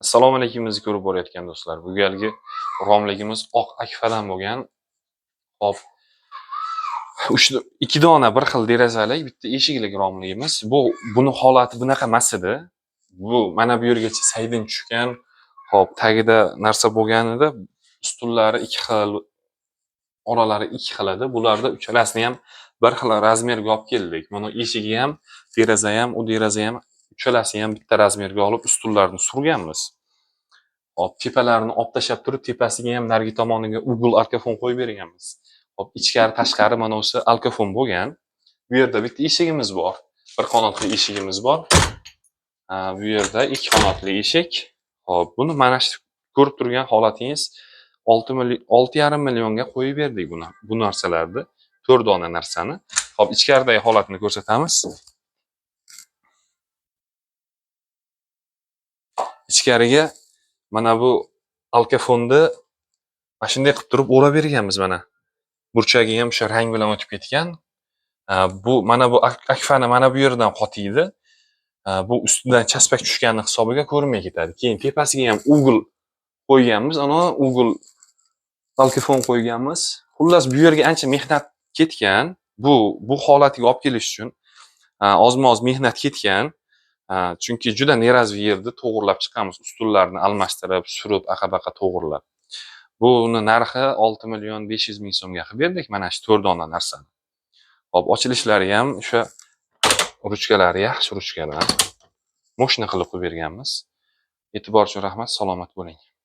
Assalomu alaykum, bizni ko'rib borayotgan do'stlar. Bu galgi romligimiz oq akfadan bo'lgan. Hop. Ikki dona bir xil derazalik, bitta eshiklik romligimiz. Buni holati bunaqa emas edi. Bu mana bu yergacha saydin tushgan. Hop, tagida narsa bo'lganida ustunlari ikki xil, oralari ikki xil edi. Bularda uchalasini ham bir xil razmerga olib keldik. Mana eshigi ham, deraza ham, u deraza ham, uchalasi ham bitta razmerga olib ustunlarni surganmiz. Hop, tepalarini olib tashlab turib, tepasiga ham narigi tomoniga угол alkafon qo'yib berganmiz. Hop, ichkari tashqari mana o'sha alkafon bo'lgan. Bu yerda bitta eshigimiz bor. Bir qanotli eshigimiz bor. Bu yerda ikki qanotli eshik. Hop, buni mana shu ko'rib turgan holatingiz 6,5 millionga qo'yib berdik buni, bu narsalarni, 4 dona narsani. Hop, ichkaridagi holatini ko'rsatamiz. Ichkariga mana bu alkafonni mana shunday qilib turib o'rab berganmiz mana. Burchagi ham o'sha rang bilan o'tib ketgan. Bu mana bu akfani mana bu yerdan qotiydi. Bu ustidan chaspak tushgani hisobiga ko'rinmay ketadi. Keyin tepasiga ham угол qo'yganmiz, ana угол alkafon qo'yganmiz. Xullas, bu yerga ancha mehnat ketgan. Bu holatiga olib kelish uchun ozma-oz mehnat ketgan. Chunki juda nerazvi yerni to'g'irlab chiqqanmiz, ustunlarni almashtirib, surib, aqa-baqa to'g'irlab. Buni narxi 6 million 500 ming so'mga qilib berdik mana shu 4 dona narsani. Hop, ochilishlari ham o'sha ruchkalari yaxshi ruchkalar. Moshina qilib qo'yib berganmiz. E'tibor uchun rahmat, salomat bo'ling.